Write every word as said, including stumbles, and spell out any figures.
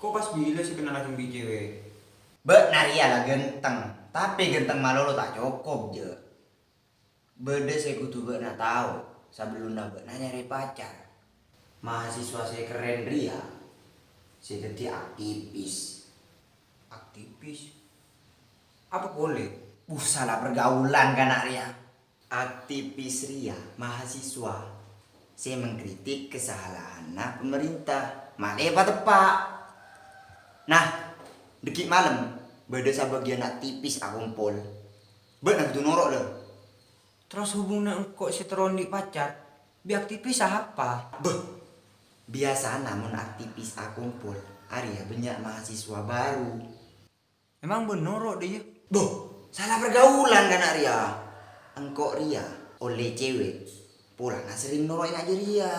Kok pas bilâ sè kennal bi' cewek? Bâ'na rèya la ghânteng, tapè ghânteng malolo ta' cokop, Jâ'. Bâdâ sè kodhu bâ'na tao sabellunna bâ'na nyarè pacar. Mahasiswa sè kerrèn rèya sè dhâddhi aktivis. Aktivis? Apa polè? Buh, sala pergaulan kana' rèya. Aktivis rèya mahasiswa sè mengkritik kasalahanna pamarènta, malè pateppa'. Nah, dhâggi' malem bâdâ sabâgiyân aktivis akompol. Bâ'na kodhu noro', lè. Terros hubunganna engko' sè terro andi' pacar bi' aktivis apa? Bâh, biyasana mon aktivis akompol, arèya bânnya' mahasiswa baru. Emang bân noro' dhâ' iyâ? Bâh, sala pergaulan kana' rèya. Engko' rèya ollè cewek, polana serrèng noro'è na' jârèya.